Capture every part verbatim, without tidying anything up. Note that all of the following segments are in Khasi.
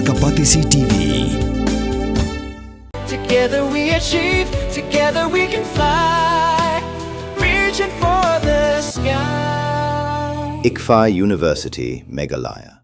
Ka Batesi T V. Together we achieve, together we can fly, reaching for the sky. ICFAI University, Meghalaya.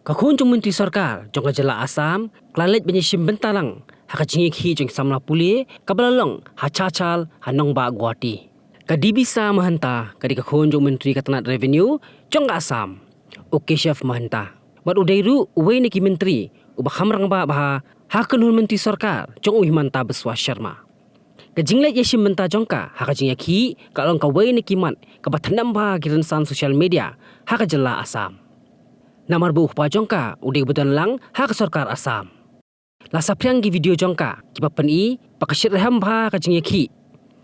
Ka khun jong u Myntri Sorkar jong ka jylla Assam ka la leit ban ïashim bynta lang ha ka jingïakhih jong ki samla pule kaba la long ha Chachal ha nongbah Guwahati. Ka Debisa Mahanta ka dei ka khun jong u Myntri ka tnad Revenue jong ka Assam, u Keshav Mahanta. Bad u dei ruh uwei na ki myntri uba kham rangbah bha ha ka kynhun myntri sorkar jong u Himanta Biswa Sharma. Ka jingleit ïashim bynta jong ka ha ka jingïakhih ka long kawei na ki mat kaba thnam bha ha ki rynsan social media ha ka jylla Assam. Namar ba u kpa jong ka u dei uba don lang ha ka sorkar Assam. La saphriang ki video jong ka kiba pyni ba ka shit rhem bha ha ka jingïakhih.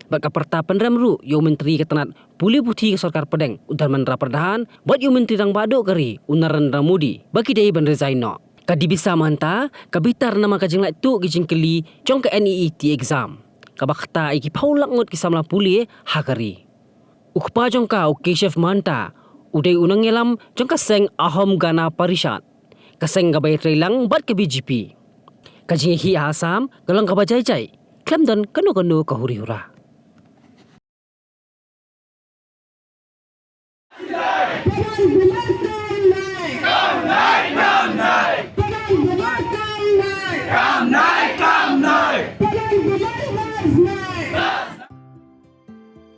Bad ka pyrta pynrem ruh ïa u Myntri ka tnad pule puthi ka sorkar pdeng, u Dharmendra Pradhan, bad ïa u Myntri Rangbah Duh ka ri, u Narendra Modi, ba ki dei ban resign noh. Ka Debisa Mahanta ka bitar namar ka jinglait tuh ki jingkylli jong ka NEET exam kaba ktah ïa ki phew lak ngut ki samla pule ha ka ri. U kpa jong ka, u Keshav Mahanta, u dei u nongïalam jong ka seng Ahom Gana Parishad, ka seng kaba ïatrei lang bad ka BJP. Ka jingïakhih ha Assam ka long kaba jai jai, khlem don kano kano ka huri hura.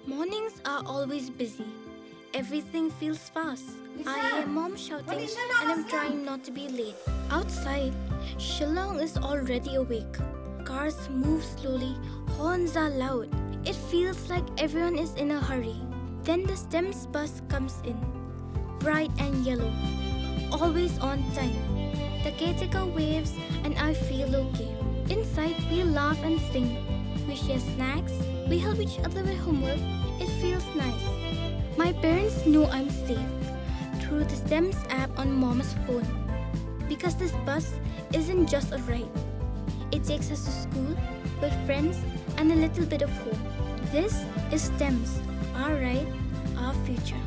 Mornings are always busy. Everything feels fast. I hear mom shouting and I'm trying not to be late. Outside, Shillong is already awake. Cars move slowly, horns are loud. It feels like everyone is in a hurry. Then the STEMS bus comes in, bright and yellow, always on time. The caretaker waves and I feel okay. Inside, we laugh and sing. We share snacks. We help each other with homework. It feels nice. My parents know I'm safe through the STEMS app on mom's phone. Because this bus isn't just a ride. It takes us to school, with friends, and a little bit of home. This is STEMS, our ride, our future.